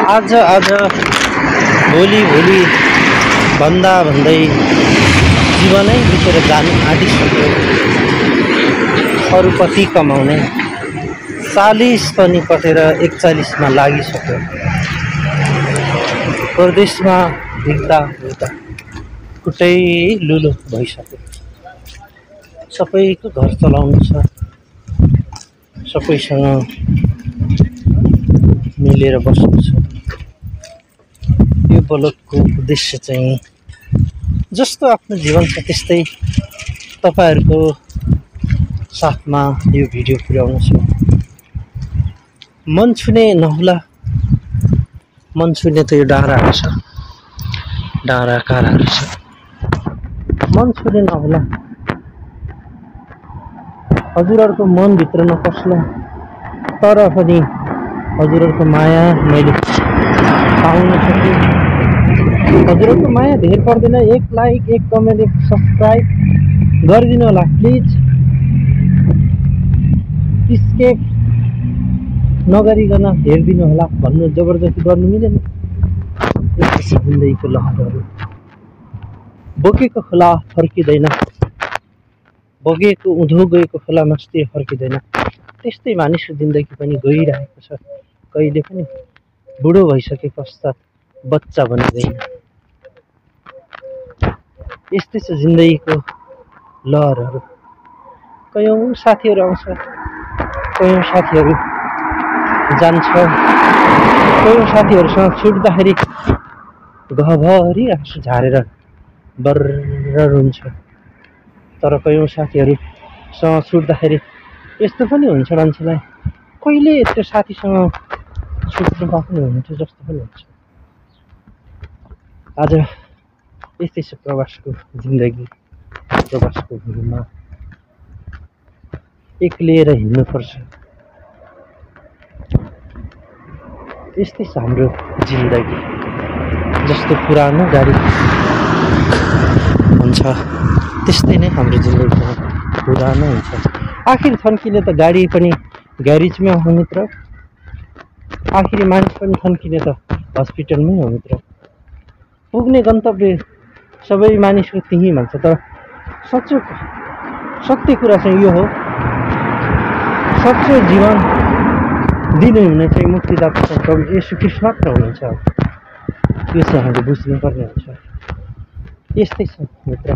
आज आज भोलि भोलि भन्दा भन्दै जीवनै बितेर जानु आँटिसक्यो। अरू कति कमाउने 40 पनि कटेर 41 मा लागिसक्यो। परदेशमा हिँड्दा हिँड्दा खुट्टै लुलो भइसक्यो। सबैको घर चलाउनु छ, सबैसँग मिलेर बस्नु छ। यो ब्लगको उद्देश्य चाहिँ जस्तो आफ्नो जीवन छ त्यस्तै तपाईहरुको साथमा यो भिडियो पुर्याउनु छ। मन छुने नहोला, मन छुने त यो डाँडाहरू छ, डाँडा काँडाहरू छ। मन छुने नहोला, हजुरहरुको मन भित्र नपस्ला, तर पनि हजुरहरुको माया मैले पाउन सके। हजुरहरुको माया धेर पर्दैन, एक लाइक, एक कमेन्ट, एक सब्स्क्राइब गरिदिनु होला प्लिज। स्केप नगरिकन हेरिदिनु होला भन्नु जबरजस्ती गर्नु मिलेन। यस्तो जिन्दगीको लहरहरू, बोकेको खोला फर्किँदैन, बगेको उँधो गएको खोला मस्ती फर्किँदैन। त्यस्तै मानिसको जिन्दगी पनि गइरहेको छ। कहिले पनि बुढो भइसके पश्चात बच्चा बनिँदैन। यस्तै छ जिन्दगीको लहरहरू। कयौं साथीहरू आउँछ, कयौं साथीहरू जान्छ, कयौं साथीहरूसँग छुट्दाखेरि गहभरि आँसु झारेर बर्र रुन्छ। तर कयौं साथीहरूसँग छुट्दाखेरि यस्तो पनि हुन्छ मान्छेलाई, कहिले यत्रो साथीसँग छुट्नु पाएको हुन्थ्यो जस्तो पनि हुन्छ। आज यस्तै छ प्रवासको जिन्दगी। प्रवासको भूमिमा एक्लिएर हिँड्नुपर्छ। यस्तै छ हाम्रो जिन्दगी। जस्तो पुरानो गाडी हुन्छ त्यस्तै नै हाम्रो जिन्दगी पुरानो हुन्छ। आखिर थन्किने त गाडी पनि ग्यारेजमै हो मित्र, आखिर मानिस पनि थन्किने त हस्पिटलमै हो मित्र। पुग्ने गन्तव्य सबै मानिसको त्यही भन्छ, तर सच्चो सत्य कुरा चाहिँ यो हो, सच्चो जीवन दिनुहुने चाहिँ मुक्तिदाता प्रभु येशू ख्रीष्ट मात्र हुनुहुन्छ। यो चाहिँ हामीले बुझ्नुपर्ने हुन्छ। यस्तै छ मित्र।